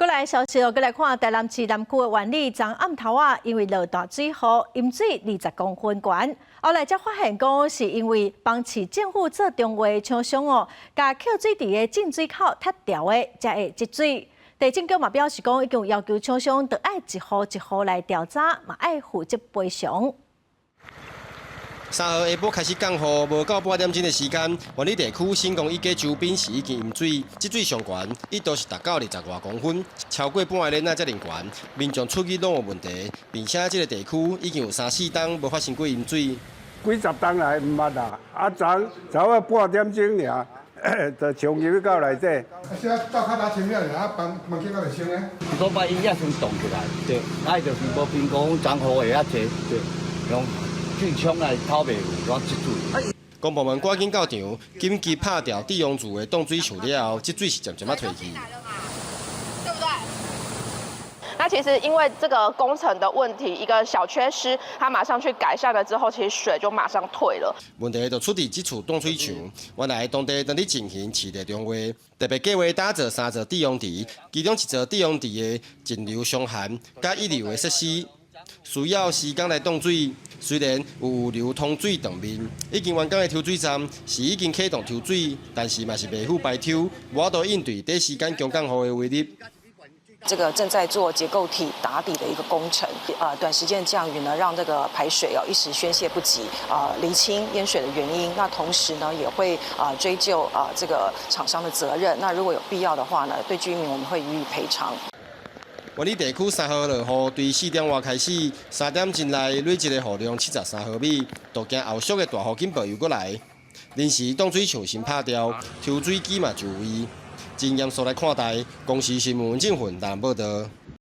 過來消息哦，閣來看台南市南區的苑裡，昨暗頭仔，因為落大水雨，淹水20公分懸。後來才發現講，是因為幫市政府做重劃廠商哦，共抾水池的進水口拆掉的，才會積水。地政局嘛表示講，已經要求廠商著愛一戶一戶來調查，嘛愛負責賠償。 3號下晡開始降雨，無夠半點鐘的時間，苑裡地區新光一街周邊是已經淹水，積水上懸一度是達到20外公分，超過半個輪仔遮爾懸，民眾出入攏有問題，並且這個地區已經有三四冬無發生過淹水。幾十冬來毋捌啦，啊，昨早仔半點鐘爾，就衝入去到內底。啊，現在到較早清了爾，啊，房房間敢袂清呢？一個擺伊也先動起來，對，啊，就是無評估講昨雨會遐濟，對，用水槍來透袂去，煞積水。公部門趕緊到場，緊急拍掉帝王厝的擋水牆了後，積水是漸漸仔退去。對不對？那其實因為這個工程的問題，一個小缺失，它馬上去改善了之後，其實水就馬上退了。問題就出佇這處擋水牆，原來當地當咧進行市地重劃，特別計劃打造三座滯洪池，其中一座滯洪池的徑流上限佮一流的設施，需要時間來擋水。雖然有預留通水斷面，已經完工的抽水站是已經啟動抽水，但是嘛是袂赴排抽，無法度應對短時間強降雨的威力。這個正在做結構體打底的一個工程，啊，短時間降雨呢，讓這個排水哦一時宣洩不及，啊，釐清淹水的原因。那同時呢，也會啊追究啊這個廠商的責任。那如果有必要的話呢，對居民我們會予以賠償。苑裡地區3號落雨，對4點外開始，3點鐘內累積的雨量73毫米，都驚後續的大雨警報又閣來。臨時擋水牆先拍掉，抽水機嘛就位。真嚴肅來看待，公視新聞鄭混台南報導。